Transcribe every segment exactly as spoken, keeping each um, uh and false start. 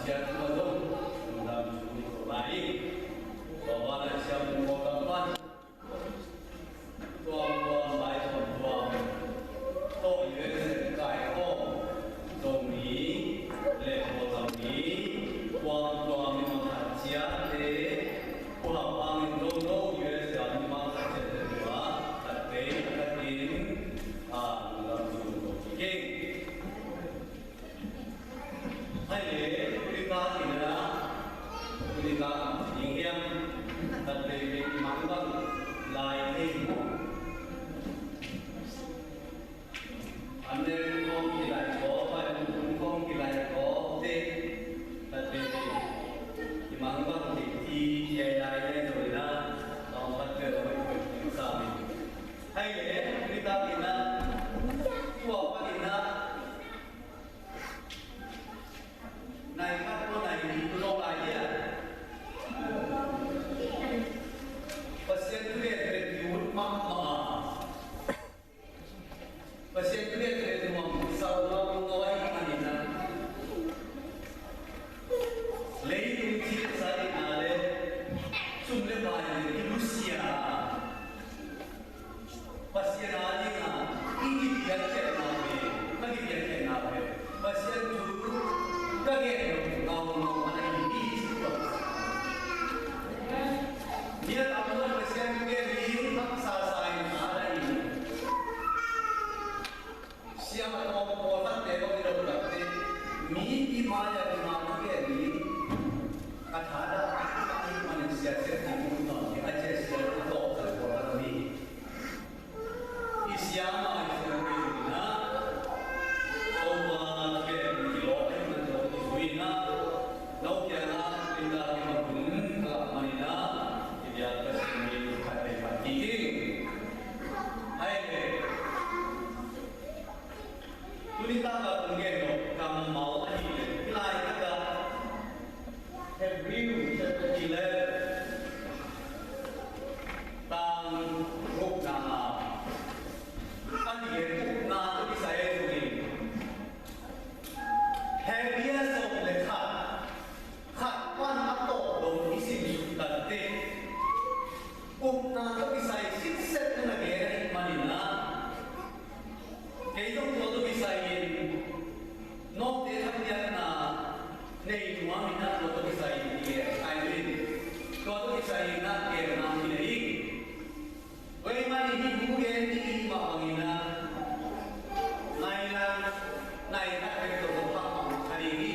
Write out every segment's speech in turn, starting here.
Siam tua zong lungdam thu ni ko lai. Tua bana siam tua kam pan tuamtuam, lai tuamtuam, tawh U S A kai aw, Zomi le Kawlgam mi tuamtuam, mi mangkhat ciate, tua hangin zong no U S A mi mangkhat ciate tua khat vei khat in, a, lungdam thu ko kik ing. Hai le, tuni tak in a, tuni tak in hiam, tat veve i mangbang lai thei. An ne kong kilai ko, pai kong kilai ko te, tat veve i mangbang te ti, ti ai lai ne zo na, tong tat veve i sa mi. Hai le, tuni tak in a, tua pa in a, nai khat ko nai nih ko zong lai dia. Pasian thu gen pen ki ut mahmah a, Pasian thu gen pen nuam sal nuam ngawi manin a, leitung thil sa in a le, sum le pai le kilusia. Pasian a ding a i kipiakkhiatna pen, ka kipiakkhiatna pen, Pasian thu ka gen lo ngau ngau a na hi hi ci tua. Mi a tam lo Pasian thu gen hi haksa sa in a na hi. Siam a tawm pawlkhatte bang i lo takte, mi i mai-ah i ma thu gen hi. A thadah a hi manin sia siam ding um nawn hi, a cia sia a tawm tal pawlkhat om hi. I siam a i siam kei zong in a, Topa thu gen i lawh a i man zong i zui in a, no kiangah in dah i man hun a lak manin a, i biak Pasian min khat le khat kik ing. Hai le. Tuni taka kong gen nop kammal ahih leh, hih lai taka Hebrew chapter eleven, tang gukna, a lian gukna tawh kisai ahi zongin, Hebrew sawm le khat, khat pan a tawh dong i simsuk tante, gukna tawh kisai sitset na na gen ahih manin ah, kei zong tua tawh kisai in, nawngte thampiakna nei nuam in ah, tua tawh kisai in i gen ai in, tua tawh kisai in ah genna hi leh hi. Tua ahih manin hih thu gen ding i hih mah bangin ah, nai lang, nai khat bek tawh zong phak mahmah kha ding hi.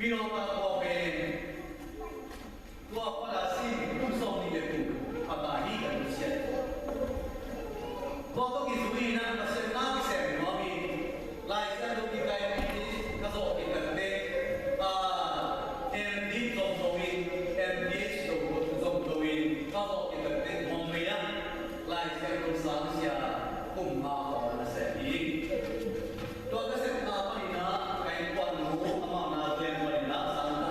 Pi Lawngka khua pen tua khuata sin kum sawmnih le kum pha ta hi kan siat. Tua tawh kizui in ah Pasian na kisem nuam in Lai Siangtho kikaih in ka zawh khit takteh, ah, M.Div zom zo in, M.Th zom zo in ka zawh khit takteh Muangmei ah Lai Siangtho sang sia kum nga khawng na sem hi. Tua ka sepna panin ah ka innkuan nu amau na tua panin ah sang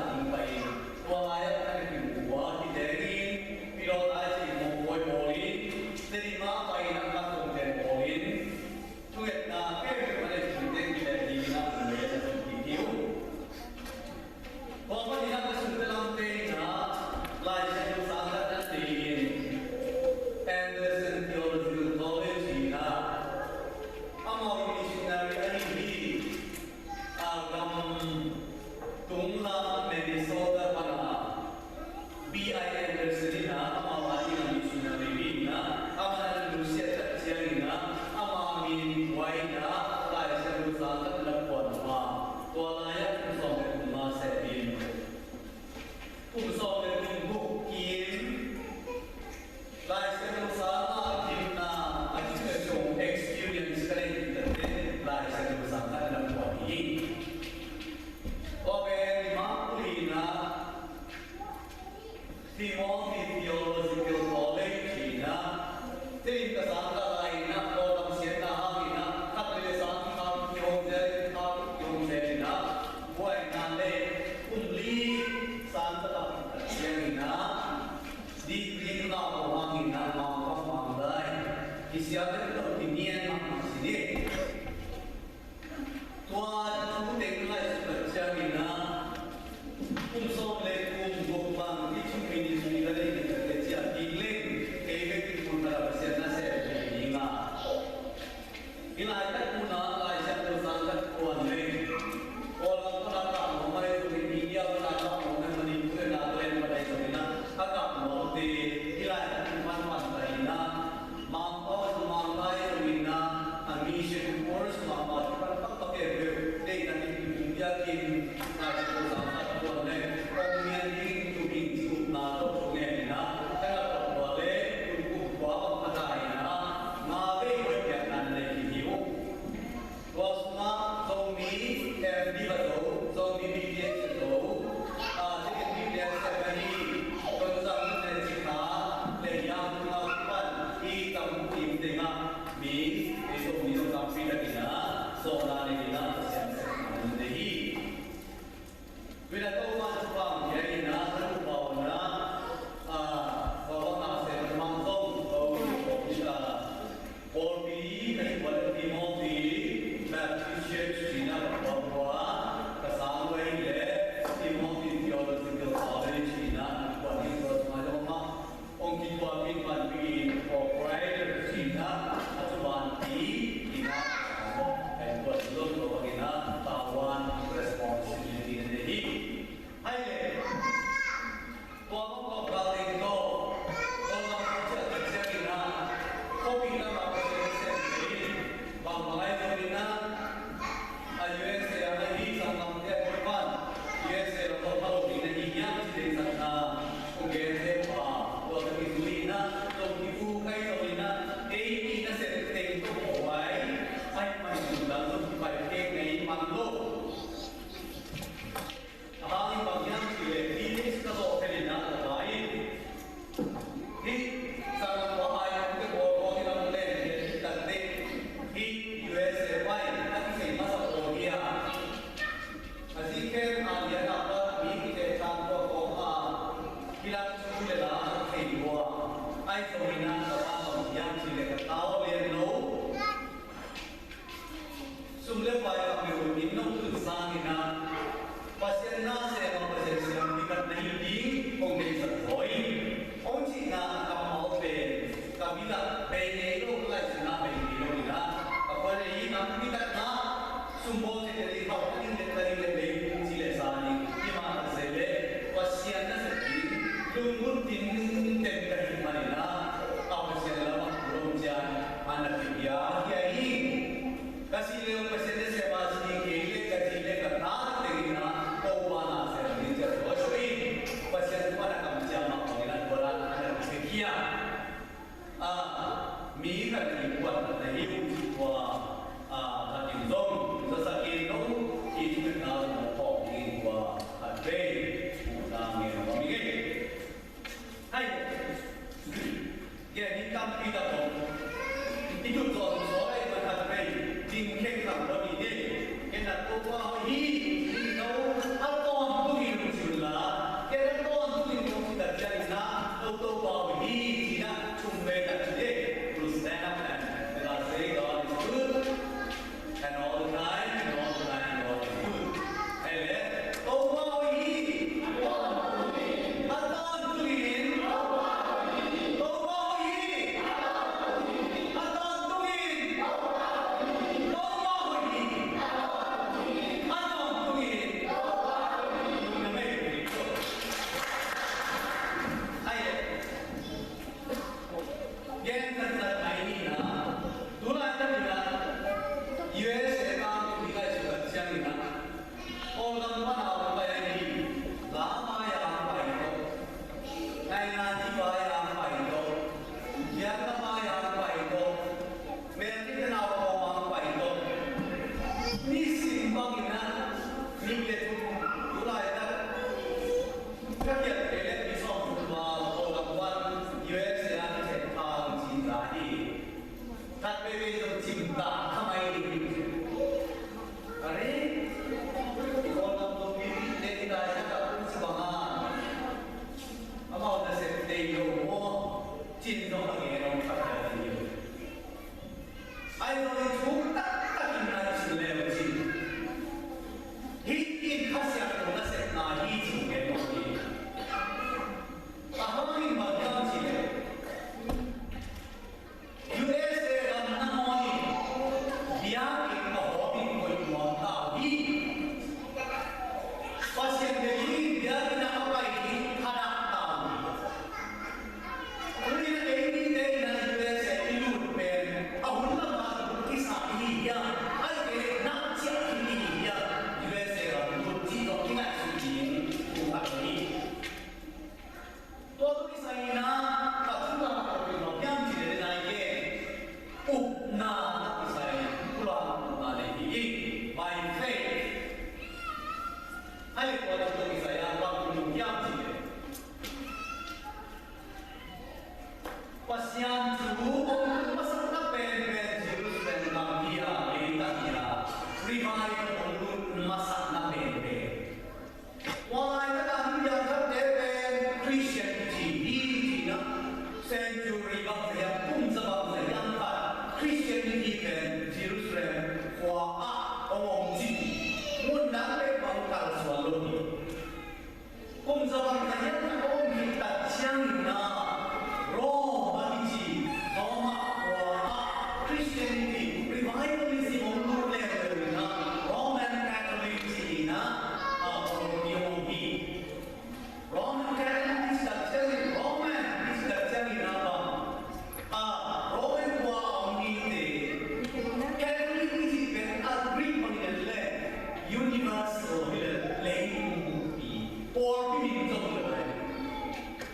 Pawlpi min zong hi lo hi.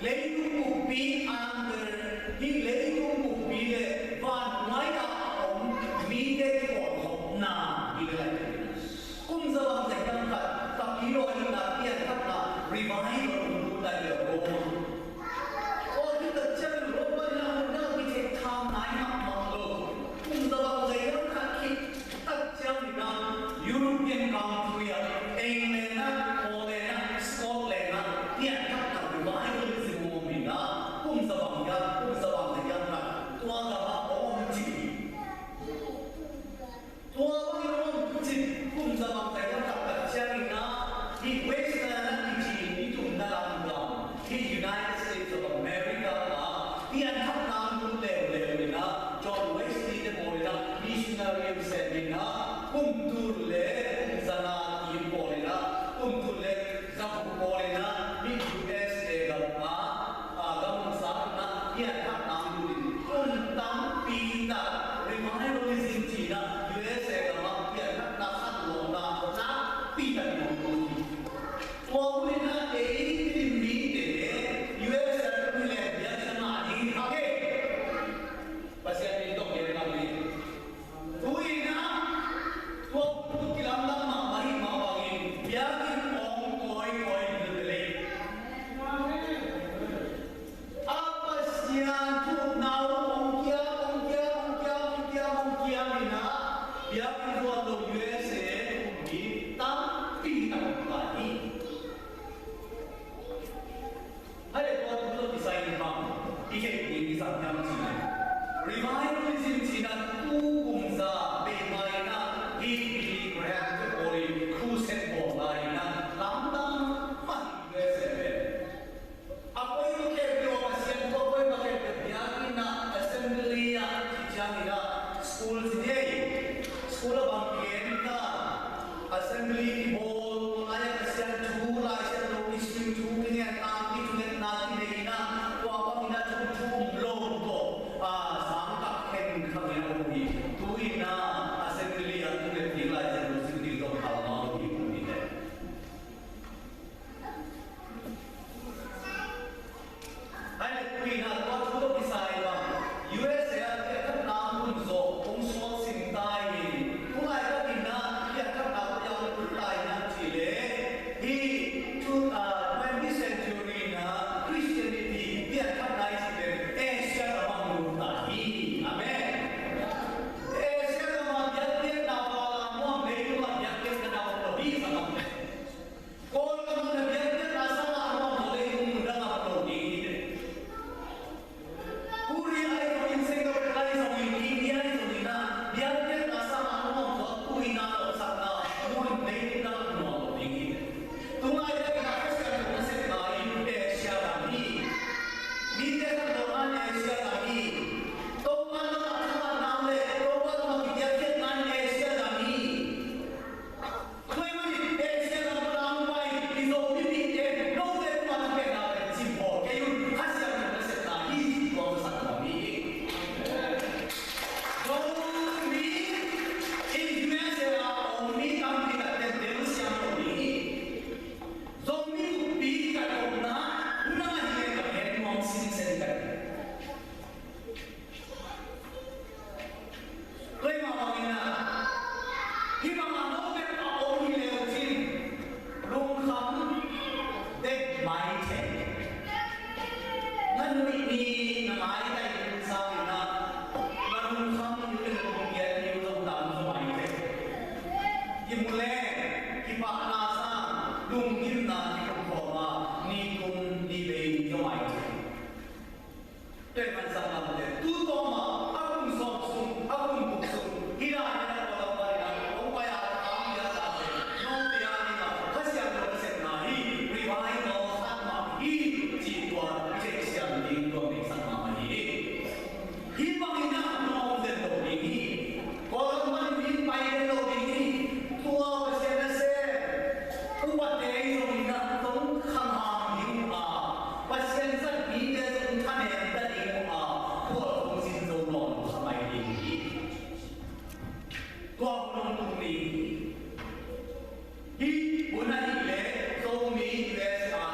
Leitung buppi under, hih leitung buppi le vannuai a om mite kipawlkhopna hi le lai. Kum za bang za hiam khat, ka pi lo ahihna pianthakna revival hong lut lai le Rome ah. Aw, hih tak ciang Rome pan in a hong na kithei tham nai mahmah lo. Kum za bang za hiam khat khit tak ciangin ah European country ah, England ah, Holland ah, Scotland ah, pianthakna revival zong om in ah, kum za bang hiam, kum za bang za hiam khat tua gam ah om ci. Tua bangin om ci, kum za bang za hiam khat tak ciangin ah, hih Western ah kici i tumna lam gam, hih United States of America ah pianthakna hong lut leuleu in ah, John Wesley te pawl in ah missionary hong sem in ah, kum tul le kum za nga kim pawl in ah, kum tul le za guk pawl in ah, hih U S A gam ah, a, gam hong sat in ah, pianthakna hong lut in, kum tampi tak revivalism ci in ah U S A gam ah pianthakna khanlawhna nakpi tak hong lut hi. Tua hun in ah ei Tedim mite U S A kum hi leh biakinn ah ding hi kha kei. Pasian min tawh gen kha kei. Tu in ah tua hun kilamdang mahmah ahih mah bangin biakinn hong kawikawi ding hi leh, a, Pasian thu nau hong kiam, hong kiam, hong kiam, hong kiam, hong kiam in ah biakinn zuan lo U S A kum hi tampi tak lai hi. Hai le tua thu tawh kisai in bang i theih ding i zang hiam cih leh, revivalism cih in ah tu kum za peuhmah in ah hih Billy Graham te pawl in crusade bawl lai in ah lamdang mah hi U S A pen. A koi mah khempeuh ah Pasian thu a koi mah khempeuh biakinn ah, assembly ah, ci ciangin ah school ci ni ei. School a bang gen ta, assembly kibawl, tua lai-ah Pasian thu, Lai Siangtho, history thu, kingen tangpi thungetna kinei in ah, tua bangin ah thu, thu um lo tawh, a, sang kak khen kha in ah om hi. Tu in ah assembly ah thu nget ding, Lai Siangtho sim ding tawh kal mah om hi, om hi leh. Hai le tu in ah tua thu tawh kisai bang U S A ah pianthakna hun zawh hong sawt sim ta hi. Tu laitak in ah pianthakna koi ah hong lut lai hiam cih leh, hih tu, ah, twentieth century in ah Christianity pianthakna i cih pen Asia gam ah hong lut ta hi. Amen. Asia gam ah biakpiakna, Balaam muang leitung ah biakpiakna na om lo hi, sa lam. Kawlgam ah na biakpiakna sangin a nuam zaw leh, leitung dang ah om lo ding hi. Korea ahi zongin, Singapore ahi zongin, India ahi zongin ah biakpiakna sangin a nuam zaw, tu in ah tawlsakna mun, leitung dang ah nuam lo ding hi. Tu laitak in ah Kha Siangtho nasepna in Asia gam hi. Mite khanlawhna in Asia gam hi. Topa lam ah thahatna leh Topa lam ah kibiakpiakna in Asia gam hi. Tua ahih manin Asia gam tangpai i Zomi mite, note tungah thupitna pen cimbawl kei un, Kha Siangtho nasepna hi, ci tua zasak nuam hi. Zomi in U S A a om mi tampi tak tenten siang lo ding hi. Zomi buppi kikal omna hun a hi leh ka gen nuam sinsen ka hi. Tua mah bangin ah, hih bangah no bek a om hi leu cin, lungkham dek mai thei. Na nuih ni na maitai ding sangin ah, na lungkham ni, na lungkiat ni zong tam zaw mai thei. Kimu leng kipahna sang, lunggimna kikum khawm a, ni kum ni bei zaw mai thei. Tua ahih manin sanggamte, tu tawm a, a kum sawm sung, a kum guk sung, hih lai-in a tua lam panin a hong pai a, a hong piak a, note a ding a Kha Siangtho nasepna hi, revival khat mah hi, cih tua i theihsiam ding tua maisak mahmah hi. Hih bangin a hun a om zen lo ding hi. Kawlgam panin mi pai zen lo ding hi. Tua Pasian nasem upate i zongin a zong khangham ding uh a, Pasian zat mite zong thanem ta ding uh a, tua zong sin zo nawn kha mai ding hi. Tua hun hong tung ding hi. Hih hun ahih leh Zomi U S A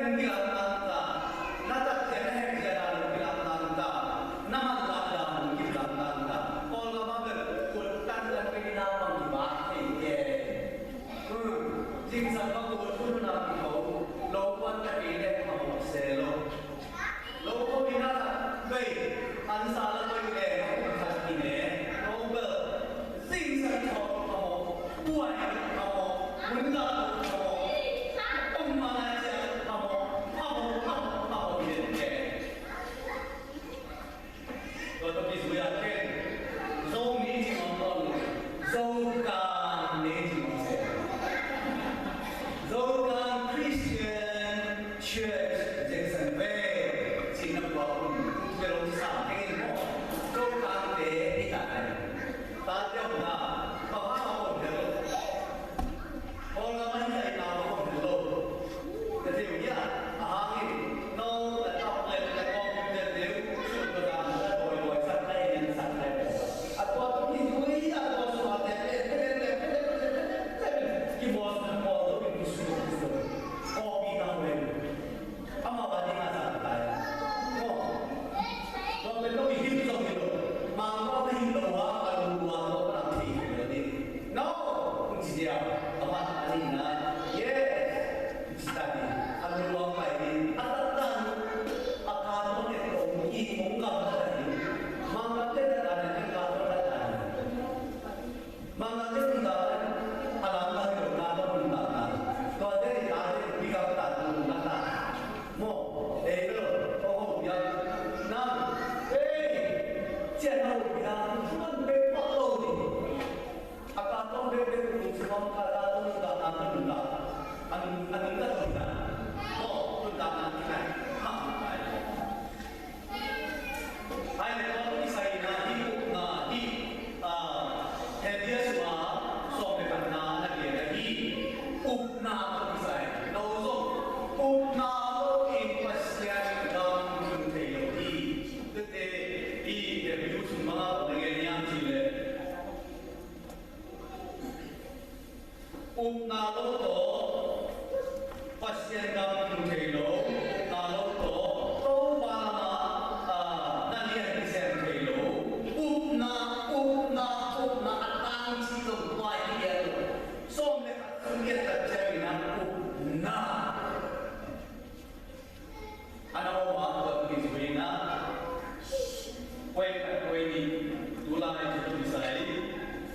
Kilamdang ta, na tatzia na hehzia dan uh kilamdang ta, na manlak dan uh kilamdang ta. Kawlgam ah bel kut tan lan pei na bang kibak thei kei. Zingsang bang kut hun na kiko, lo kuan ka kei leh phamawh se lo. Lo ko ina ta bei, an sa la koi leh, khat kine, lo bel. Zingsang khawng a mawh, buai a mawh, mun dah a mawh, om mana ciang a mawh, a mawh, a mawh, a mawh lian kei. Tua tawh kizui a ken Zomi ci mawh, Zokan ne ci mawh se. Zokan Christian Church Jackson Vale cih na pua un, tua lo ci sa kei mawh. Zokan te i ta nai. Tate om na, bang hang a om hel lo. Kawlgam ah hi zah in a om hel lo. Ka thei uh hiam? A hang in, no, la tap le, la kawm le, le, sun ko dan, la boy boy, sak lai, sak lai. A tua tu hi zui, a tua sua te, le, le, le, le, le, le, le, ki boss, boss, lo, ki su, ki su. Ko pi ta we. Amau a ding a zang tai. Maw. Tua pen lo i hil zong hi lo. Mangkang na hil lo a, a lungluang lo na thei hi lo ding. No. Kung ci dia. Amah a ding na. Yes. Ci ta ding. A lungluang pai ding. A tat dan. A ka tawh ne kong i kong gam ta ding. Mangkang te tat dan ne ka tawh tat dan. Mangkang te nuntakna, a lamdang hi lo, na tawh nuntakna. Tuate i tate, i gamtate nuntakna. Maw, ei bel, aw ho piak. Nang, ei, cian ho piak, man pek pah lo ni. A ka tawh pek pek nung suam, a ka tawh nuntakna, nuntak. An, an nuntak nuntak. Maw, nuntakna, nuntak. Ha, ha, ha. Ai le tua tawh kisai in ah hih upna hih, ah, Hebru sung ah sawm le khatna na gen ahi. Upna tawh kisai, no zong upna lo in Pasian gam tun thei lo hi. Tute hih Hebru sung bang ah na gen hiam cih leh, upna lo tawh Pasian gam tun thei lo, upna lo tawh Topa lamah, ah, na lian kisem thei lo. Upna, upna, upna a tangci zong tua hi lian lo. Sawm le khat sung lian tak ciangin ah upna. A na om a, tua tawh kizui in ah, koi khat koi nih, tulai tawh kisai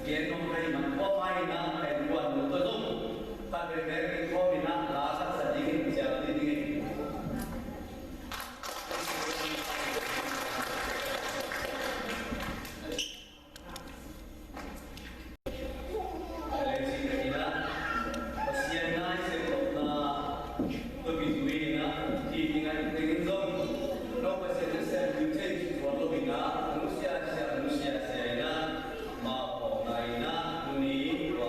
gen nuam ka hih man, tua mah in ah, ka innkuan nu tawh zong khat veve gen khawm in ah, la khat sa ding in, cial ding in. Pasian na i sem lohna tawh kizui in ah, hih ding a, hih ding zong no Pasian na sem ding thei kituak lo in ah, nusia sia, nusia sia in ah, mah pawlna in ah, tuni tua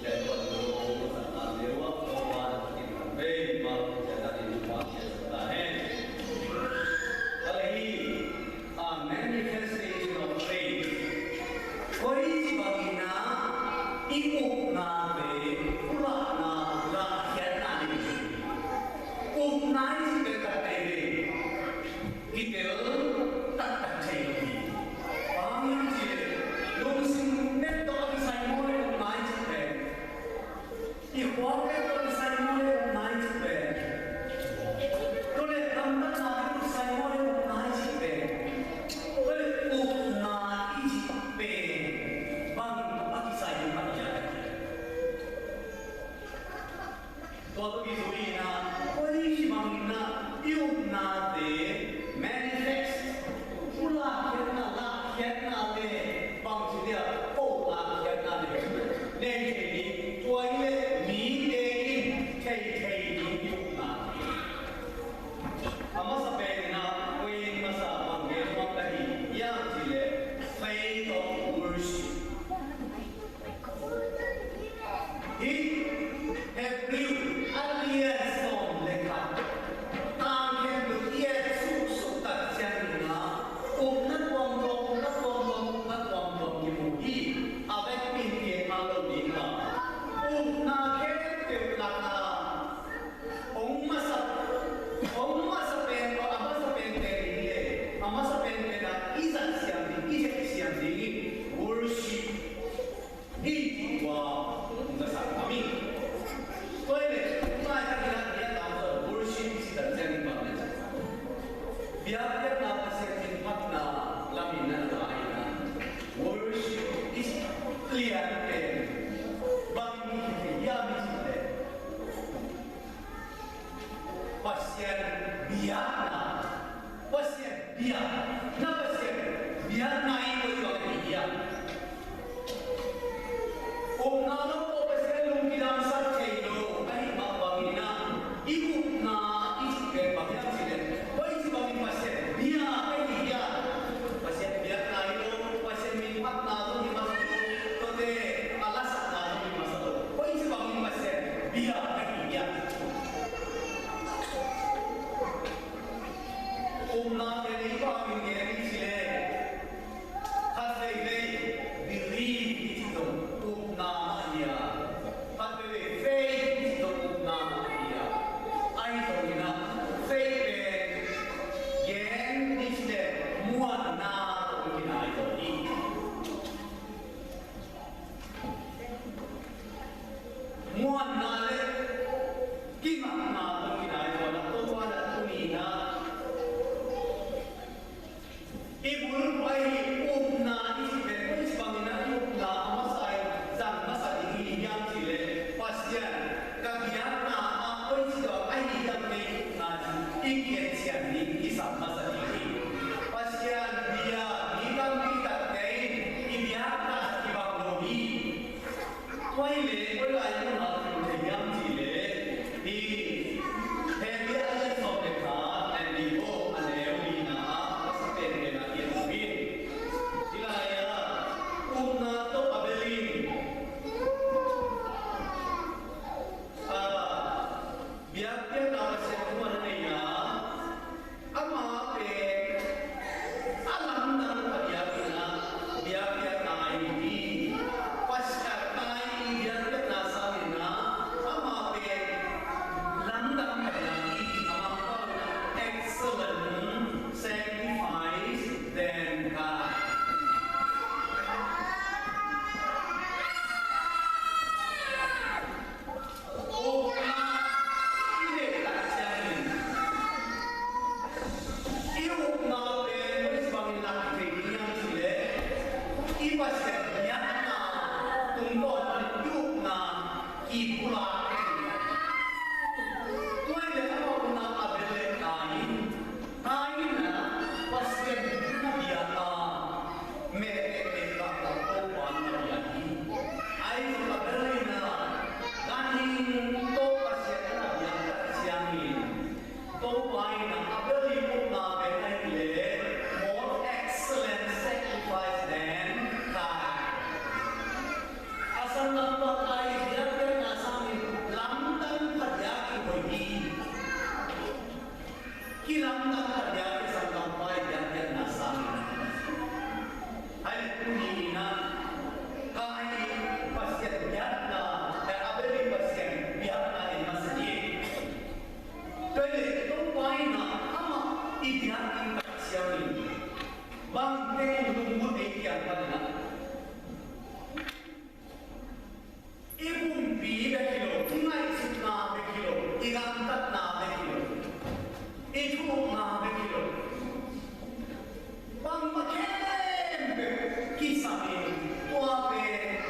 pen tua lo, tua sak na leu ah, tua tua na khin kan bei, mah sia na in mah sia sa ta hen. Kal hi. A manifestation of faith. Koi ci bangin ah i upnate pulakna, lahkhiatna nei hi. Upna i cih pen khat veve kitel taktak thei lo hi. Bang hang hiam cih leh lungsim met tawh a kisai maw le upna i cih pen. I khuak pek tawh kisai maw le upna i cih pen. Tua leh gamtatna tawh kisai maw le upna i cih pen. Tua leh upna i cih pen bang tawh a kisai ding bang hiam? Tua tawh kizui in ah, koi bangin ah i upnate manifest Biakpiakna Pasian minphatna lamin na la in ah, worship is lian pen bangin i hiam i cih leh, Pasian biakna, Pasian biakna, Pasian biakna i koih bang hi hiam? Upna lo tawh Pasian lungkidangsak thei lo ahih mah bangin ah, i upna i cih pen bang hiam cih leh, koici bangin Pasian biak ahi hiam? Pasian biakna hi lo, Pasian minphatna zong hi masa lo, tuate a lasakna zong hi masa lo. Koici bangin Pasian biak ahi hiam? Upna pen i bangin gen i cih leh, khat veivei believe i cih zong upna mah hi a, khat veivei faith i cih zong upna mah hi a. Ahi zongin ah faith pen gen i cih leh muanna tawh kinai zaw hi. Muanna le kingakna tawh kinai zaw a, tua banah tuni-in ah i bulphuh ahi upna i cih pen, koici bangin ah i upna a masa in zang masa ding hi hiam cih leh, Pasian ka biakna ah koici bang ahi hiam kei upna ci i kiat cian ding kisam masa ding hi. Pasian bia mi tampi takte in i biakna kibang lo hi. Tua hi leh koi lai munah kithei hiam cih leh, hi Hebru a lian sawm le khat, a lian li, a neu lina ah a sa penpen ah i et uh hi. Hih lai-ah upna tawh Abel in, ah, biakpiakna Pasian tungah a nei a, amah pen a lamdang phadiak in ah biakpiakna ahi hi. Pasian, Kain i biakpiakna sangin ah amah pen lamdang phadiak hi. A Mangpau in ah excellent sacrifice than Kain. Upna i neih tak ciangin, i upna pen bangci bangin lak thei ding hiam cih leh, i Pasian biakna tungtawn in i upna kipulak. Tua hi leh amau upna Abel le Kain. Kain in ah Pasian na biak a, meh pekpek ah Topa na biak hi. Ahi zong Abel in ah ganhing tawh Pasian na biak tak ciangin, Topa in ah Abel i upna pen ahih leh more excellent sacrifice than Kain. A sanggampa Kain i biakpiakna sangin lamdang phadiak i hoih hi. Kilamdang phadiak i sanggampa i biakpiakna sangin. Ahi leh tuni-in ah Kain i Pasian biakna, Abel i Pasian biakna en masa hi. Tua hi leh Topa in ah amah i biak ding tak ciangin, bang teng lunggulh ei kiang pan in ah, i pumpi bek hi lo, i ngaihsutna bek hi lo, i gamtatna bek hi lo, i thukna bek hi lo, bangmah khempeuh kisam in, tua pen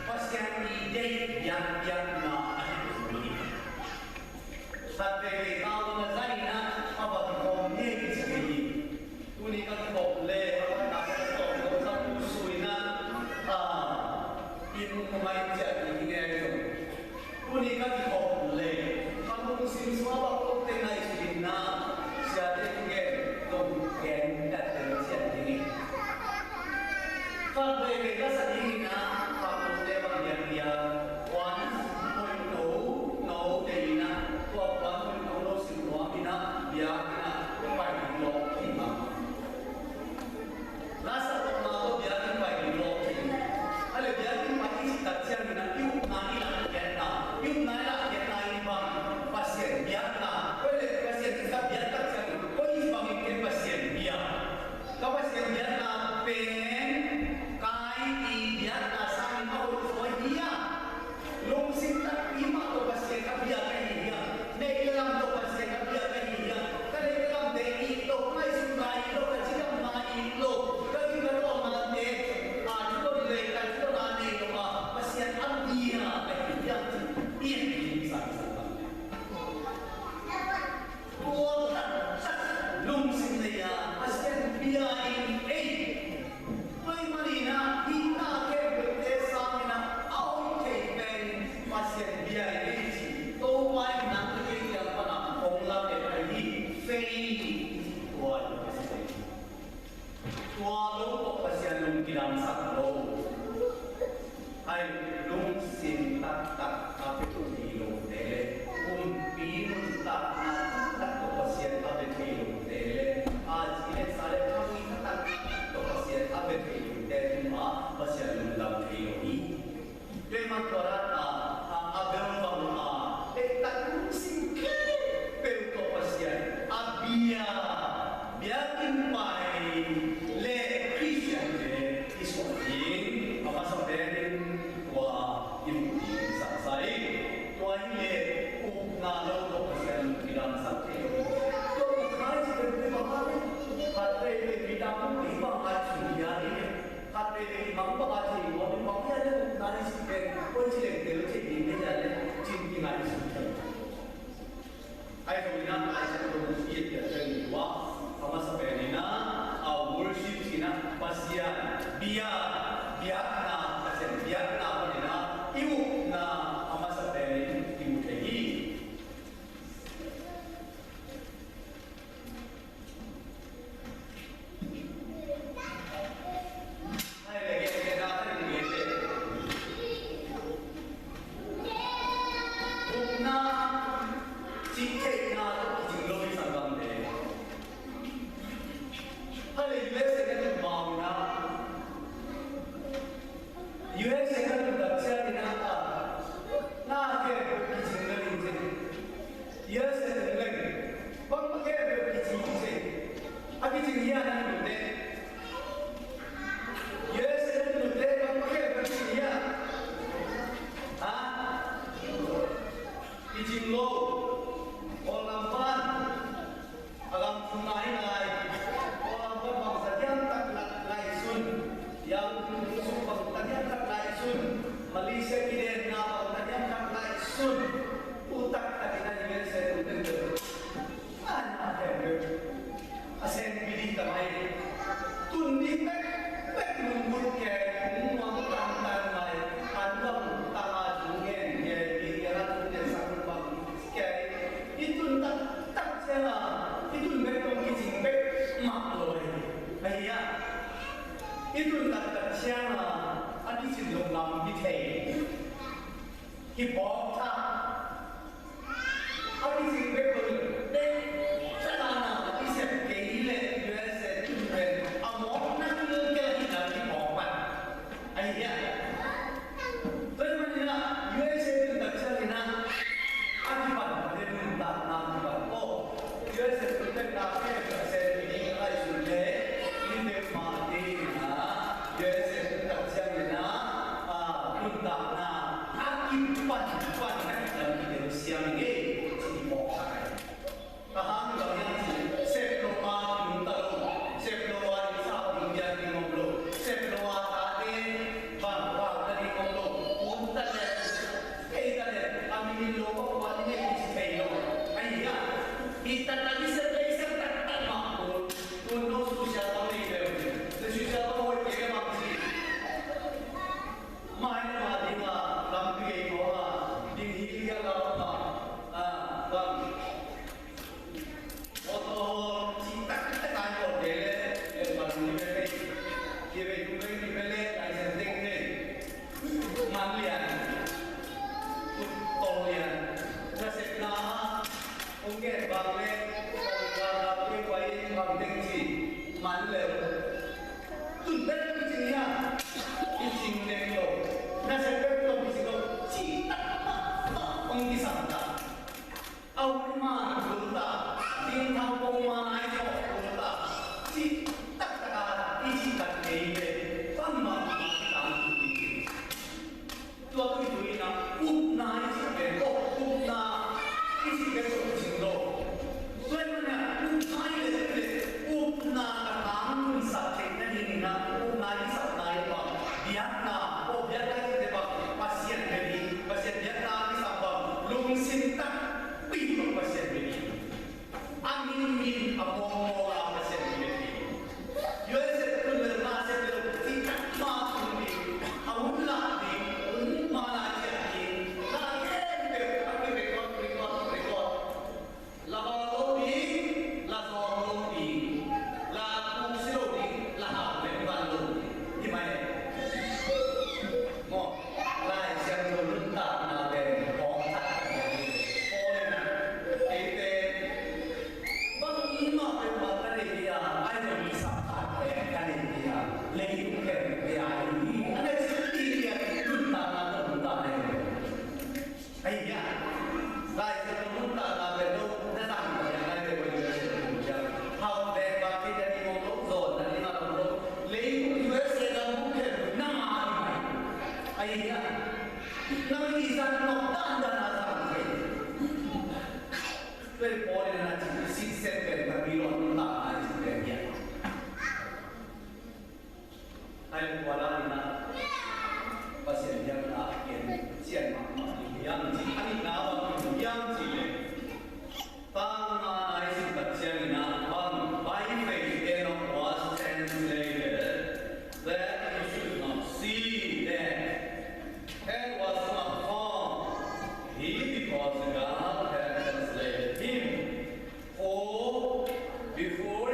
Pasian i deih biakpiakna ahi hi. Khat veivei tau na zaina a va kikhawm ni ei ci hi. Tuni ka kikhop le a ka na ka tawm lo sa tu suina, a, in mai cia i nge zong. Tuni ka kikhop le a lungsim sua bak kop te ngai suina, sia te nge zong gen ka te cia i nge. Khat veivei la sa dingin ah, khat veivei bang biakpiak, puan hoih no, no te in ah, tua puan hoih no no sin nuam in ah, biakinn ah pai ding lawh khin mah. La sa tawh ma tawh biakinn pai ding lawh khin. A le biakinn pai i cih tak ciangin ah, i upna i lakpiakna, i upna i lakpiakna in bang, Pasian biakna, Tua lo tawh Pasian lung kidamsak lo. Ai, lungsim taktak a pia thei lote le, pumpi nuntakna taktak tawh Pasian a pia thei lote le, a ci le sa le thangin taktak tawh Pasian a pia thei lote tungah Pasian lungdam thei lo hi. Tua ahih manin tua dan a, a, a bel bang a, eh, tak lungsim khempeuh tawh Pasian a bia, biakinn pai le Khristian te i suah ding, a masa pen in tua i muh ding saksa hi. Tua hi le, upna lo tawh Pasian lung kidamsak thei lo. Tua upna i cih pen bang a, khat veivei midang i bang a cih hi a hi. Khat veivei i mang bang a thei lo, i mang hi a le upna i cih pen, koi ci leng tel thei ding hi a le, cin kingaihsun thei. Ai zong in a, ai zong in a, i et pen tua, a masa pen in a, a worship cih in a, Pasian, bia, biakna, Pasian, biakna pan in a, i upna, a masa pen in, i mu thei hi. U S A ka tun tak ciangin a, na khempeuh kicing lel in ci. U S A tun leng, bang khempeuh kicing ci. A kicing hiam na tun leh? U S A tun leh bang khempeuh kicing hiam? Ha? Kicing lo. Kawlgam pan a gam thum nai nai. Kawlgam pan bangzah hiam tak ngaihsun. Yangon sung bangzah hiam tak ngaihsun. Malaysia kidenna bangzah hiam tak ngaihsun. Tu taktak in a U S A tun leng. A na khempeuh a senpi ding ta mai. Tun ding bekbek lunggulh kei, kung nuam tangtang mai. An bang tang a thu ngen kei, mi kei a thu ngen sak bang kei. I tun taktak ciang a, i tun bek tawh kicing bek mah lo hi. Ahi a, i tun taktak ciang a, a kicin lo lampi thei. Kipawk thak. A kicing bek bang le, tek, tek a na, i sep kei leh U S A tun pen a mawkna kilkel hi na kipawk pan. Ahi hiam? Tua ahih manin a U S A tun tak ciangin a, a kipan pen nuntakna kipan. Aw, U S A tun pen na pen a sep kei ding a ngaihsun le, i nek mah ding a, U S A tun tak ciangin a, a, nuntakna a kipan, kipan na kipan kitel siang hi, ci mawk thak hi. Ka hang bang hiam cih leh, sep lo a tung ta lo, sep lo a inn sap ding piak ding om lo, sep lo a tate bang vak ta ding om lo, ut ta leh, thei ta leh, a min lo bang tua ding e kici thei lo. Ahi a, i taktak i sep le i sep taktak mah tua, tua no social bang nei bel, tua social bang hoih kei bang ci. Mai na ma ding a, lampi gei khawng a, ding hi lian lam a, a, bang. Motor ci taktak ai motor kei le, le man ni be kei. Kei be kung be ni be le, license teng kei. Man lian. Tut tong lian. Nasepna, kung kei bang le, kung kei bang le, kung kei bang teng ci. Man le. Tun be le kicing ya. Kicing dek lo. Nasep be lo kicing lo. Ci taktak. Kung kisam ta. A hun man kul ta, ding thang kong man ai kawk kul ta, cih taktak a i cih tak kei ve, bangmah a kitang kul ding. Tua tui tui na, upna i cih ve, oh, upna i cih ve, oh, cing lo. Tua i man a, upna i le, le, upna ka tang kun sa thei na hi ni na, upna i sa na i bang, biakna, oh, biakna i cih ve bang, Pasian ve ni, Pasian biakna i sa bang, lungsim tak, Pi tawh Pasian bia ding. A min min a Leitung khempeuh a hi hi. A na cih pi lian nuntakna tawh nuntakna hi. Ahi hiam? Lai Siangtho nuntakna pen lo na zang ko hiam? Lai pen ko U S A ko hiam? Hau pen ba ki na ni mong lo zon na ni na lo lo. Leitung U S A gam buk khempeuh nang a hi mai. Ahi hiam? Nang i zang nop dandan a zang thei. Tua Paul in a na cih sixth seal pen Babilon nuntakna a cih pen hiam? Hai kuala ni na Pasian hiam na kian cian mahmah ni hiam ci, a ni na bang hiam ci le. Tangma nai sin Pasian ni na bang, by faith Enoch was translated, that he should not see death, and was not found him, because God had translated him. For before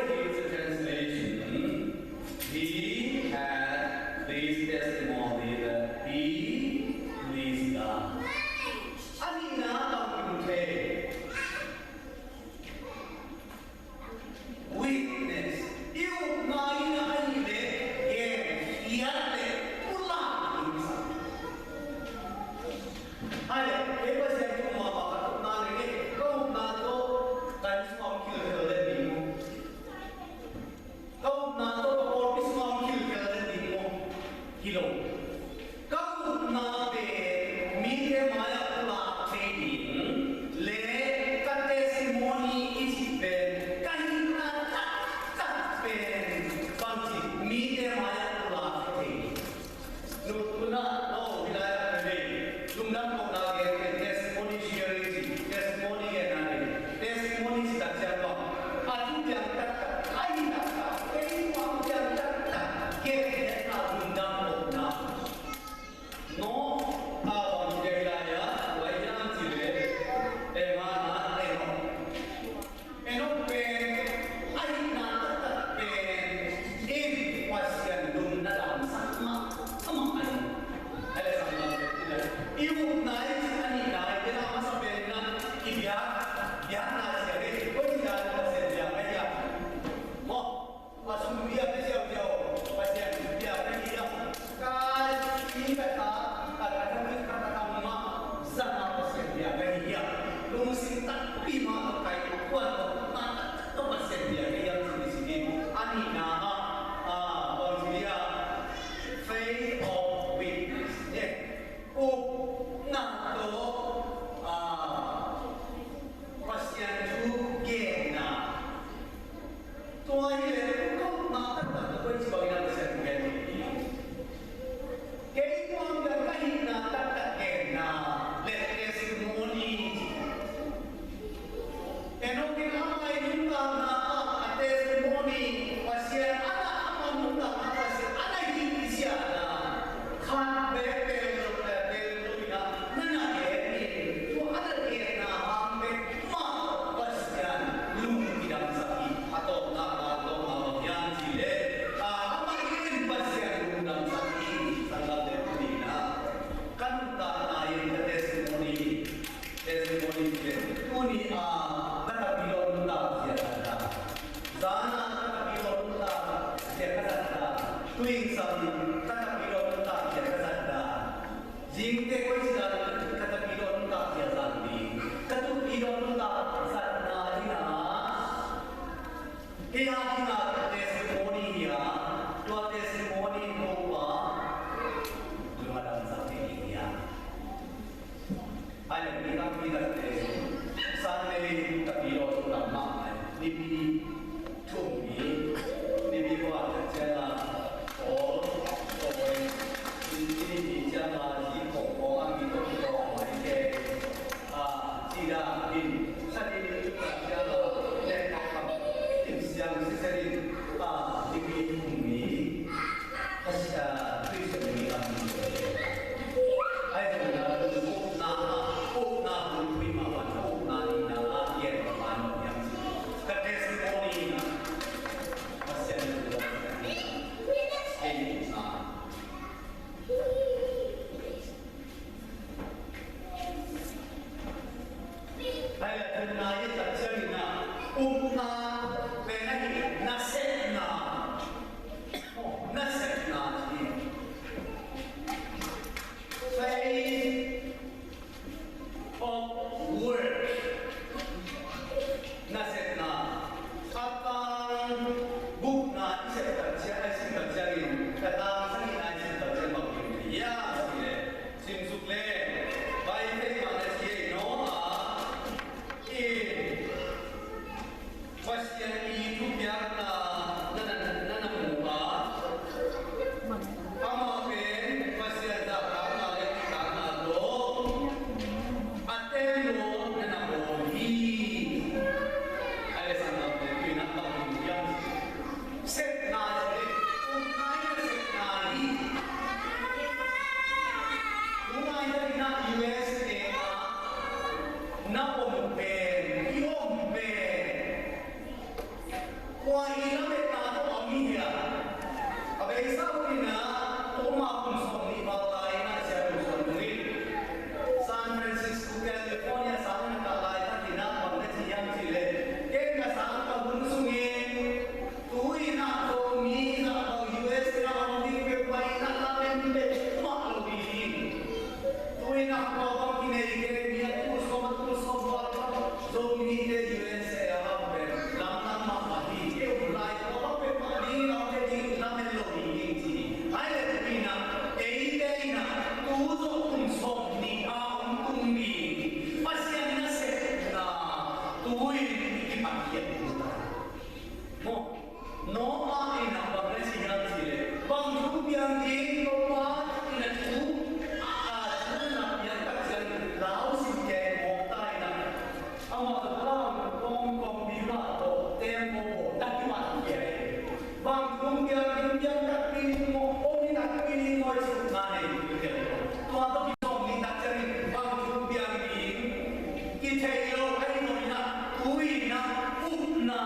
Upna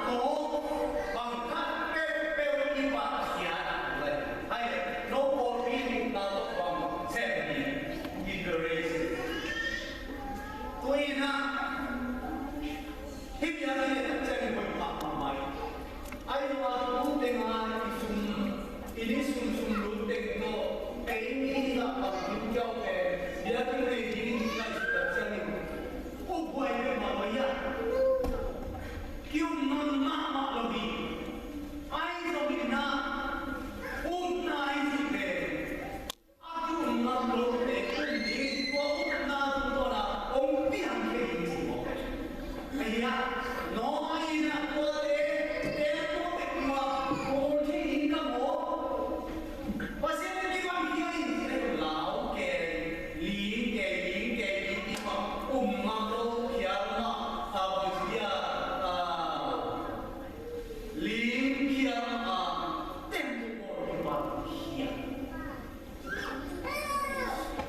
tawh bang khat peuhpeuh i pahkhiat lai. Hai, no pawlpi in upna tawh bang sem hi, i preparation. Tua in ah, hih biakinn ah ciang i hoih mahmah mai. Ai, tua tu teng a i sum, i ni sum sum lut teng tawh, ei mi hi lah bang kim kiau pen, biakinn nei ding i ngaihsut tak ciangin, kua buai peuhmah lo hi a. Ki-um ngam mahmah lo hi. Ahi zongin ah, upna i cih pen a ki-um ngam lote um ding, tua upna tungtawn a hong piang thei ding ci mawk hi. Ahi a, Noah in ah tuate teng tua pek mah bawl thei ding ka maw? Pasian in kibang khia in, lau kei, ling kei, ling kei, ling kei, um ngam lo, khial mah, a bang ci dia, a, ling khial mah, a, tembaw bawl kibang khia.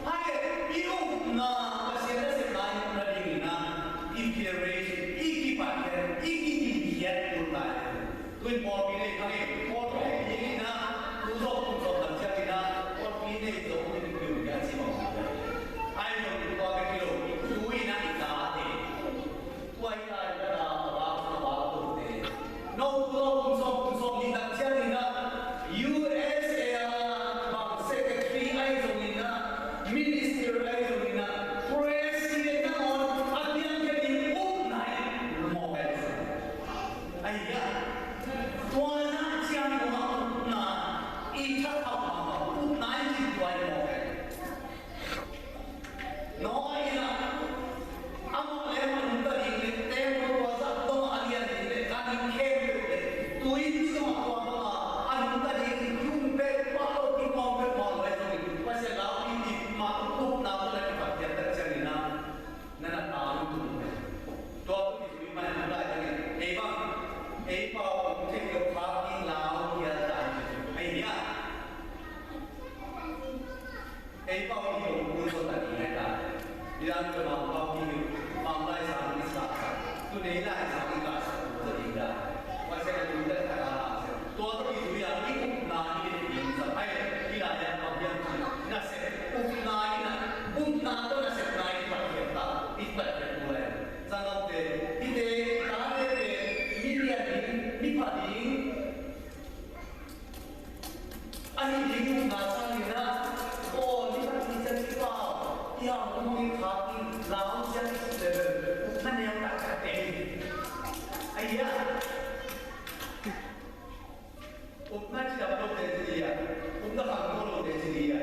Hai, i upna, Pasian nasepna i upna dingin ah, i preparation, i kipahkhiat, i kidingkhiat kul lai. Tu in pawlpi nei kha hi, pawlpi nei dingin ah, tu zawh kum sawm tak ciangin ah, pawlpi nei zo in kum ya ci mawk. Ai, tua bek hi lo, tu in ah i tate. Tua hi lai ka ta, a ba, a ba, tua te. No, tu lo, kum sawm, kum sawm nih tak ciangin ah, U S A ah, bang secretary ahi zongin ah, minister ahi zongin ah, president nangawn a piang khia ding upna hi mawk ahi zong. Ahi a, tua na ciang tua upna, i thakhauh mah upna i cih tua hi mawk ahi. Noah in ah, amah le amah nungta ding le, tembaw tua zah dong a lian ding le, a ding khempeuh le, tui ci dong a tua bang a, a nungta ding, lum peuhmah lo, kipawm peuhmah lo ahi zongin, Pasian lau i cih mah, upna tawh na kipahkhiat tak ciangin ah, na na tang tung. Tua tawh kizui mah in lai ciangin, ei bang, ei pau hong thei lo kha in lau khial ta hi. Ahi a. Ei pau i hong kul ko ta ni hai ta. Bilang ke bang pau ki bang lai sa ni sa. Tu nei lai sa ni ka sa tu sa ni da. Wa se na tu da ka la sa. Tua to i tu ya i upna i de ni sa hai. I la ya bang yang ki. Na se upna i na. Upna to na se na i pa ki ta. I pa ki tu lai. Sa na te. I te ta te te. Mi dia ni. Mi pa ni. Ahi ding upna sangin ah, aw, ni khat ni ciang i pau, i hau hong i khat i lau ciang i sut leh, upna neu taktak te hi. Ahi a, upna cidam lote ci ding a, upna khangto lote ci ding a.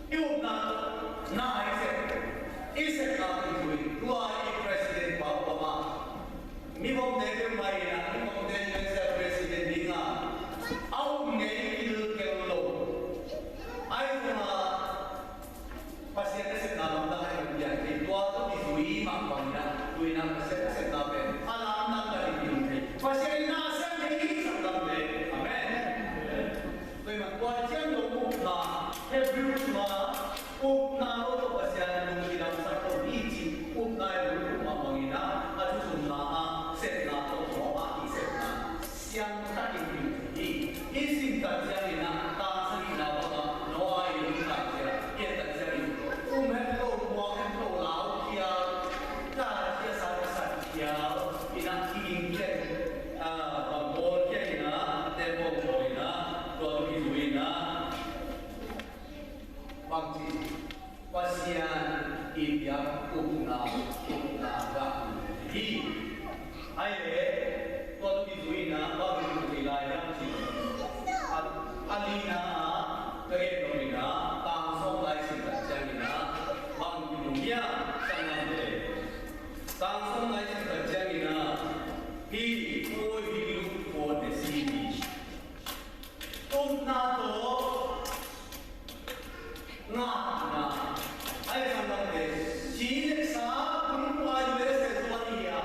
I upna tawh na i sep, i sepna tawh i zui, tua i president pa Obama. Mivomte peuhmah in ah, mivomte U S A president ding a, a um ngei kilkel lo. Ahi zong a, Pasian nasepna lamdang ahi zong piang thei, tua tawh kizui mah bangin ah, tu in ah Pasian nasepna pen a lamdang ka ding ding thei. Pasian in na sem thei hi sak lam le. Amen. Tua ahih manin tua ciang dong upna, Hebrew sung a upna lo tawh Pasian lungkidamsak lo hi cih upna i lungkim mah bangin ah, a thu zumna ah sepna tawh Noah i sepna siangtakin hi. I sim tak ciangin ah, tang sagihna bang ah Noah i lungkim tak ciang, i et tak ciangin, um het lo, muang het lo, lau khia, ta khia, sa khia, sa khia, in ah kiging khia, ah, bang bawl khia in ah, tembaw bawl in ah, tua tawh kizui in ah, bang ci, Pasian i piak upna, upna gah hi. Ai le, tua tawh kizui in ah, bang ci lai hiam ci. A, a lina ah, ka gen nop in ah, Tang sawm lai sim tak ciangin ah, bang ci mu hiam, sanggam te. Tang sawm lai sim tak ciangin ah, he, who he look for the city. Upna tawh ngakna. Ai, sanggam te, ci le sa, kulkul a U S A tuan hi a.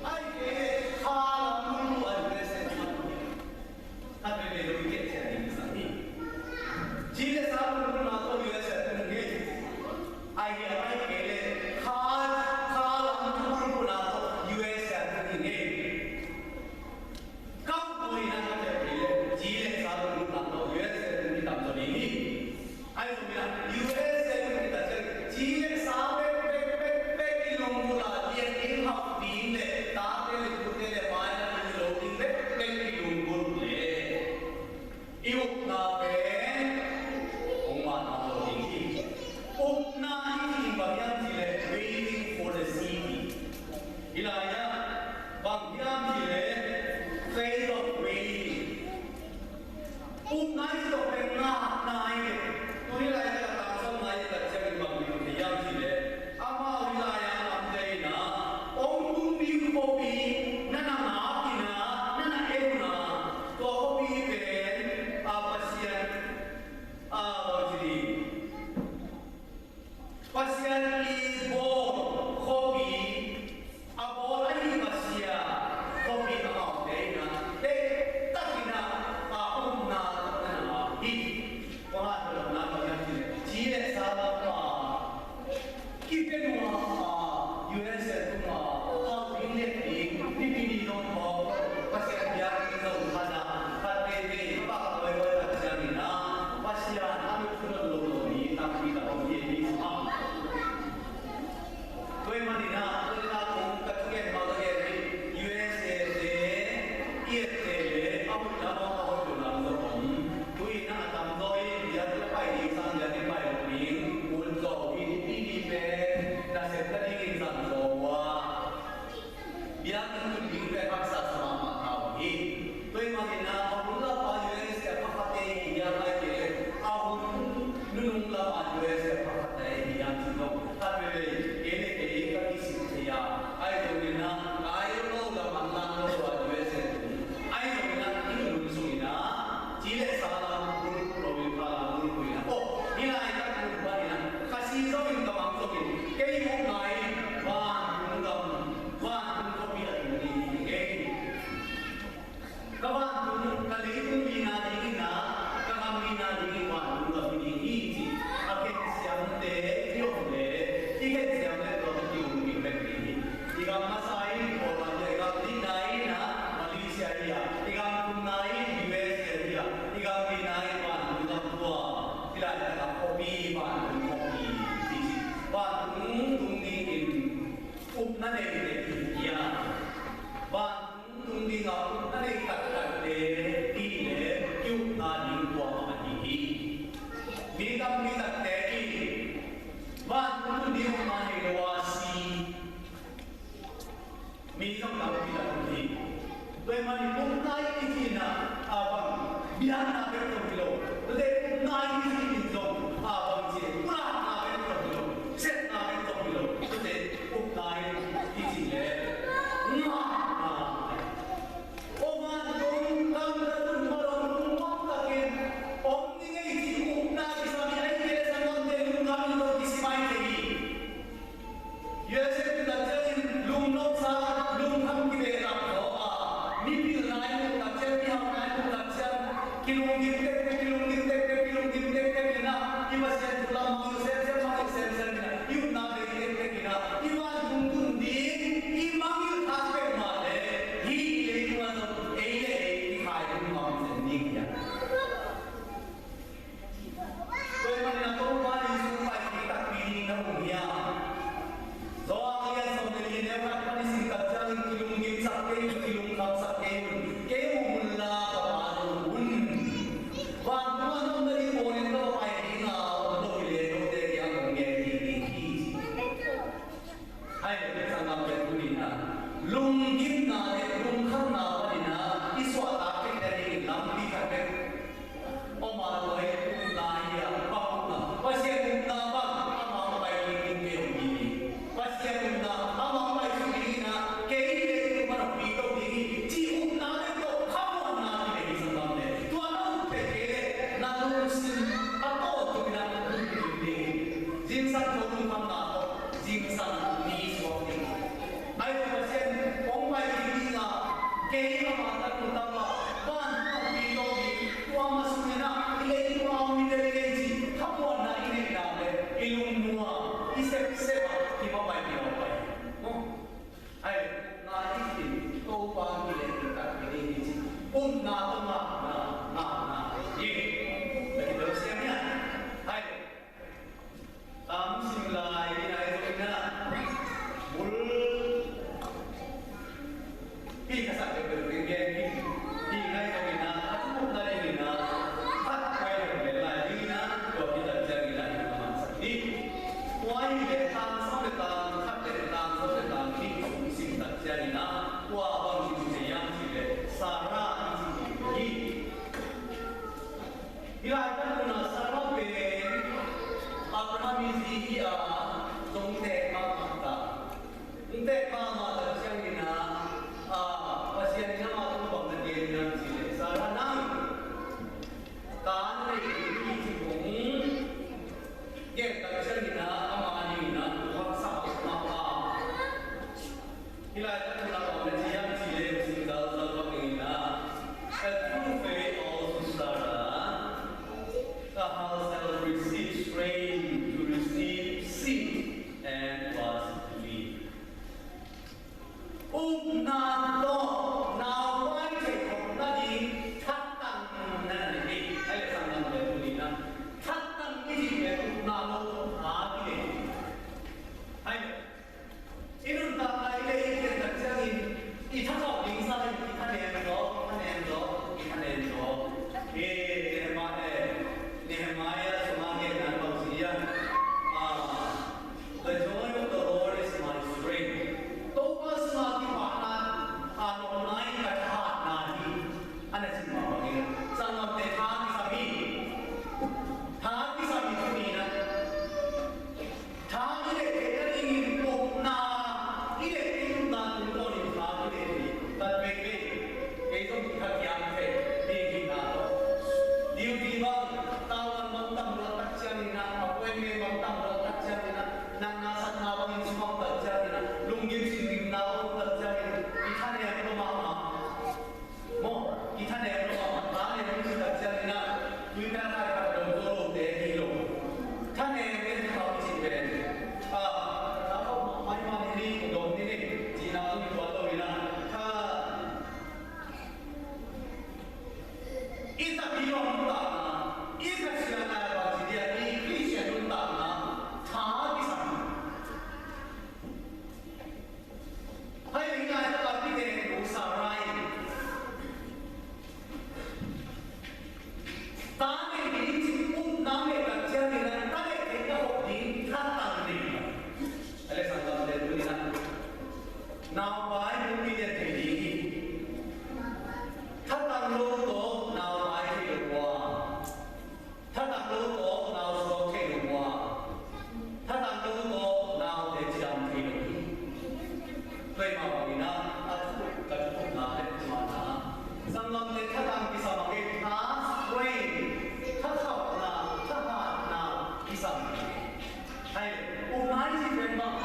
Ai, ke, kha lam kulkul a U S A tuan hi a. Kha pe pe lo i ke cia ding sa. Bang hiam cih leh faith of waiting. Upna i cih tawh pen ngakna hi ve. Tuni laitak a tangsawmna i tat ciangin bang hi hiam cih leh, amau hih lai-a lamte in ah hong tung ding khuapi na na ngak in ah, na na en un ah, tua khuapi pen a Pasian, a, bang ci ding, Pasian i bawl khuapi, a bawl ahi Pasian khuapi amaute in ah, deihtakin ah, a, upna tawh na na ngak hi. Kua ngak tawh na ngak hi. Ci le sa lam a, kipia nua a, U S A tung a, hau ding liat ding, Nipi ni dong khawng, Pasian biakinn zong khat a, khat veivei, ka bak kawikawi tak ciangin ah, Pasian a lungsim lo lo mi tampi tak om hi, mi sung ah. Tua ahih manin ah, tua ahih manin ah, ka thugen mah ka gen hi, U S A te, i ette le, a hoih lam a, a hoih lo lam zong om. Tu-in ah a tamzaw in biakinn a pai ding sang, biakinn pai lo ding, un zaw in, i pi pen, nasep nadingin zang zaw uh a. Biakinn tun ding pen haksa sa mahmah ta uh hi. Tua ahih manin ah, a hun lam a U S A pha khat te hi hiam, ahih kei leh a hun nunung lam a U S A pha khat te hi hiam cih zong, khat veivei kei le kei ka kisik thei a, ahi zongin ah, kai lo lam a, lang lo a U S A tung, ahi zongin ah, i nunung sungin ah, ci le sa lam bulphuh lo in, pha lam bulphuh in ah, oh, hih laitak mun panin ah, ka si zongin, ka mang zongin, kei upna in vantung gam, vantung khuapi a tung ding hi kei. Ka vantung, ka leitung lina dingin ah, ka gam lina dingin vantung gam hi ding hi, ci a khensiamte i om leh, i khensiam leh tua i kilungkim bek ding hi. I gam masa in Paul Mancia, i gam nihna in ah Malaysia hi a, i gam thumna in U S A hi a, i gam lina in vantung gam tua, hih laitak a khuapi, vantung khuapi, ci ci. Vantung tung dingin upna neite hi a, vantung tung ding a upna nei taktakte cih leh i upna ding kuamah ahi hi. Mi tampi takte in vantung tun ding upna nei lo a si, mi zong tampi tak om hi. Tua ahih manin upna i cih in ah, a bang, biakna bek zong hi lo. Tua teh upna i cih in zong, a bang ci, pulakna bek zong hi lo. Sepna bek zong hi lo. Tua teh upna i cih leh ngakna. Aw vantung, kam ka tun ma dong lungmuang takin om ning ei cih upna kisam hi, ahih kei leh sanggamte lungkam in tawh kisi mai thei hi. U S A tun tak ciangin lungnopsa, lungkham kibehlap zaw a, mipilna i muh tak ciang, mihauhna i muh tak ciang, kilunggim tektek, kilunggim tektek, kilunggim tektek in ah, i Pasian thu lam mangngilh semsem, mangngilh semsem in ah, i upna bei tektek in ah, i vantung tun ding i mangngilh khak peuhmah leh, hih leitung ah zong ei le ei kikhai ding mah om zen ding hi a. Tua ahih manin ah Topa Jesu pai kik takpi ding na mu hiam? Johan a lian sawm le li, a neu khat pan i sim tak ciangin, kilunggimsak kei un, kilungkhamsak kei un, kei hong um unla ka Pa zong om un. Vantung ah na om nading bawlin ka va pai ding a, om lo hi leh note kiang hong gen kik ding hi, ci. Ahih leh sanggamte, tuni-in ah lunggimna le lungkhamna panin ah i suahtak theih nadingin lampi khat bek om a, tua hi upna hi a, bang upna? Pasian upna bang, amah hong pai ding, kei hong om ding hi. Pasian upna, amah hong pai ding in ah, kei le upna hong pi to ding hi, cih upna bek tawh khamuanna kinei hi, sanggamte. Tua na up theih kei leh na lungsim a tawh tung in ah lungkim ding hi. Zingsang tho lungkhamna tawh zingsang ni suak ding. Ahi zong Pasian hong pai ding ding a, kei amah tanu tapa, vantung a pi to ding, tua mah sungin ah i leitung a om i tel i ngei cih khamuanna i neih nak leh i lungnuam, i sepsep ah i mapaipi lo pai. Ahi, upna i cih Topa kilehpih takpi ding hi, ci. Upna tawh ngakna, ngakna hi. Na kito siang hiam? Ahi. Tam sim lai, hih nai zong in ah, bul pi ka sak peuhpeuh ring gen hi. Hih nai zong in ah, a thu upna ding in ah, khat pai lo le lai ding in ah, tua hi tak ciang in ah, hih na mansak ni. Tua hi leh tang sawm le tang khat le tang sawm le tang nih zong sim tak ciang Lai tak na om na ci hiam ci le, sing zal zal bang ing na. A true faith also started. A house shall receive strength to receive seed and was believed. Upna tawh naupai theih khop nading thatang na na nei. Hai le, sanggamte, tuni na thatang i cih pen upna lo tawh tha i nei. Hai le, i nuntakna i lei i pian tak ciangin i thakhauh ding sa in i thanem zaw, i thanem zaw, i thanem zaw. Eh, Nehemiah, eh, Nehemiah sungah genna bang ci hiam? Ah, "The joy of the Lord is my strength." Topa sungah kipahna a lawmna in ka thahatna hi. A na cih mah bangin, sanggamte, tha kisam hi. Tha kisam hi tuni na. Tha i deih theih nadingin upna i deih theih upna tungtawnin tha i deih theih. Tat veve. Kei zong kithakiam thei ding hihna tawh, duty bang, tavuan bang tam luat tak ciangin ah, appointment bang tam luat tak ciangin ah, natna satna bangin sumang tak ciangin ah, lunggim singgimna bang tak ciangin ah, i thanem lo mahmah. Maw, i thanem lo mahmah, thanem lo tak ciangin ah, tuipiak hai khat dong zo lote hi lo. Thanem in thakhauh i cih pen, ah, thakhauh mahmah hi, mah ni ni, dong ni ni, cihna zong i tuan lo in ah, tha I Tapidaw nuntakna, i Khasiangna bangci dia, i Khristian nuntakna tha kisam. Hai, i ngai tak a Peter in, Sarai, ta nei ding ci, upna nei tak ciangin a, ta nei ding ka hawh ding thatang nei. A le, sanggamte, tuni na naupai hong pian thei ding hi. Thatang lo tawh naupai thei lo ua. Thatang lo tawh nau suak thei lo ua. Thatang lo tawh naute cidam thei lo hi. Tua mah bangin a, a thu, ka thuthukna le thumanna, sanggamte, thatang kisam a, kei tha, strength, thakhauhna, thahatna kisam. Hai, upna i cih pen bang,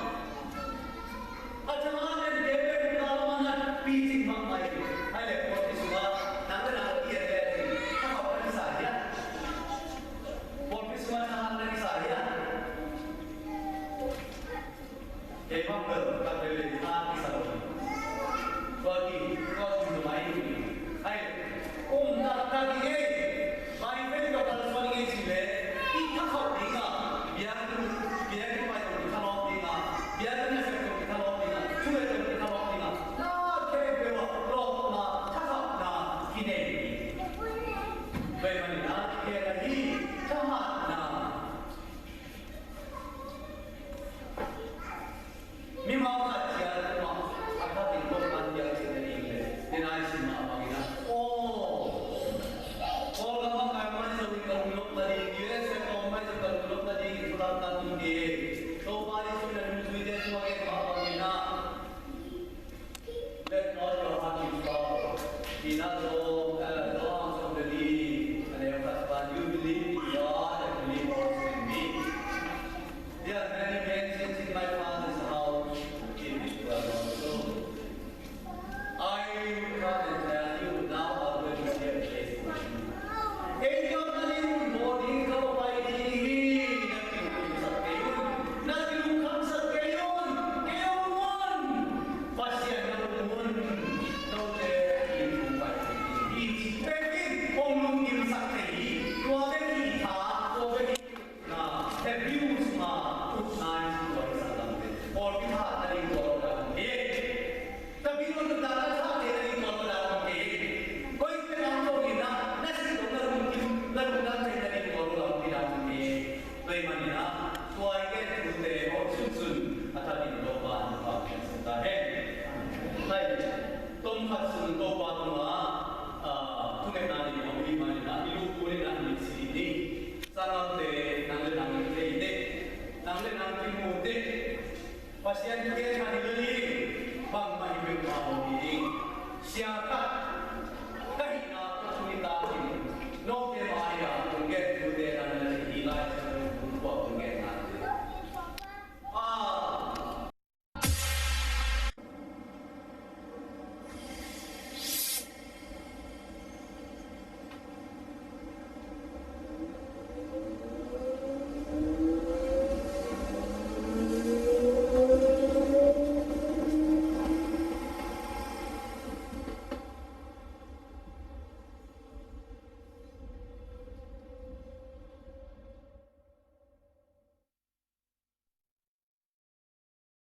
a thaman en te pen upna lam ah na picing mahmah hi. Hai le, pawlpi sungah nang le nang kiat le, thakhauh na kisa hiam? Pawlpi sungah thahat na kisa hiam? Kei bang bel, ka bel le tha kisa lo hi. Tua ki, tua ki zong ai hi. Ai, um tak tak i ngei. Bible ka kalsuan i ngei cih leh, i thakhauh ding a, biakinn, biakinn pai tawh kithalawp ding a, biakinn nasep tawh kithalawp ding a, thu le tawh kithalawp ding a, na khempeuh ah lawpna, thakhauhna kinei. Tua ahih manin a, kei a hi, thahatna. Mimal khat ciat mah a thakin Topa'n piak cih na ding leh, den a i sin mah bangin a, aw, Kawlgam ah kai mah zong in ka lunglawm nading, U S A ka om mah zong ka lunglawm nading in thulak na tung kei. Topa Jesuh in a nungzuite tungah gen mah bangin a, let not your heart be troubled. Be not so, uh, so, so believe. And your husband, you believe in God and believe also in me. There are many mansions in my Father's house. If it were not so, I will come and tell you. Now I will be here faithfully. Kei gamdang in mun bawl ding, ka va pai ding hi. Na kilungkhamsak kei un, na kilungkhamsak kei un, kei hong om un. Pasian na hong om un. Note in hong pai ding hi. Pen in hong lunggimsak thei hi. Tua bek hi tha, tua bek hi. Na, Hebrews ma, ut nai, tua hi, sanggamte. Pawlpi thahat nading tua lo dan hi. Tapidaw nuntakna thahat nading tua lo dan hi. Koite nang zong in na, na sih lo na lungkim, na lungdam thei nading tua lo dan hi. Tua ahih manin a, tua i gen thute hawh sunsun a thakin Topa in thupha piaksa ta hen. Hai, tom khat sung Topa tungah, ah, thungetna nei hong hi manin a, i lukul in a, i miksi ni. Sanggamte, nang le nang i thei teh, nang le nang kimu teh, Pasian thu gen khat hi lel hi.